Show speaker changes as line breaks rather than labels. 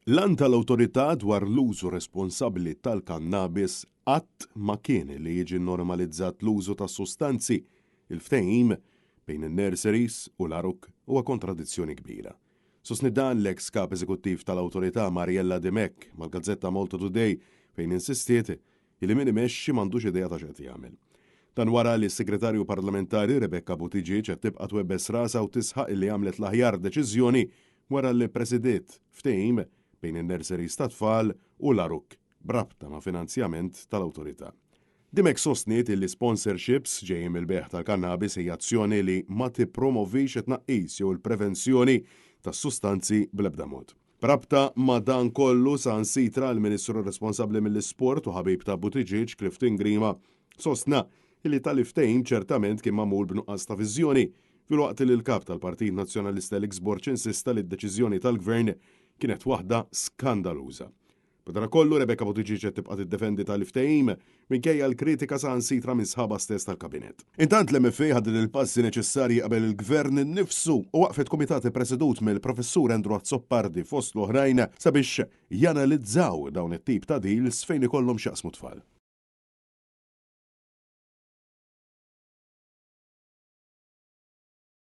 L-għan tal-Awtorità dwar l-użu responsabbli tal-kannabis qatt ma kien li jiġi normalizzat l-użu tas-sustanzi. Il-ftehim bejn in-nurseries u l-ARUC huwa kontradizzjoni kbira. Sostniet dan l-eks Kap Eżekuttiv tal-Awtorità Mariella Dimech mal-gazzetta Malta Today fejn insistiet li min imexxi m'għandux idea ta' x'qed jagħmel. Dan wara li s-Segretarju Parlamentari Rebecca Buttigieg qed tibqa' twebbes rasha u tisħaq illi għamlet l-aħjar deċiżjoni wara li ppresidiet ftehim bejn in-nurseries tat-tfal u l-ARUC b'rabta ma' finanzjament tal-awtorità. Dimech sostniet illi sponsorships ġejjin mill-bejgħ tal-kannabis hija azzjoni li ma tippromovix it-tnaqqis jew il-prevenzjoni tas-sustanzi bl-ebda mod. B'rabta ma' dan kollu, saħansitra l-Ministru responsabbli mill-Isport u ħabib ta' Buttigieg, Clifton Grima, sostna li tali ftehim ċertament kien magħmul b'nuqqas ta' viżjoni, filwaqt li l-Kap tal-Partit Nazzjonalista Alex Borg insista li d-deċiżjoni tal-Gvern kienet waħda skandaluża. Madankollu, Rebecca Buttigieg qed tibqa' tiddefendi tali ftehim, minkejja l-kritika saħansitra minn sħabha stess tal-Kabinett. Intant, l-MFA ħadet il-passi neċessarji qabel il-Gvern innifsu u waqqfet kumitat ippresedut mill-Professur Andrew Azzopardi fost l-oħrajn sabiex janalizzaw dawn it-tip ta' deals fejn ikollhom x'jaqsmu tfal.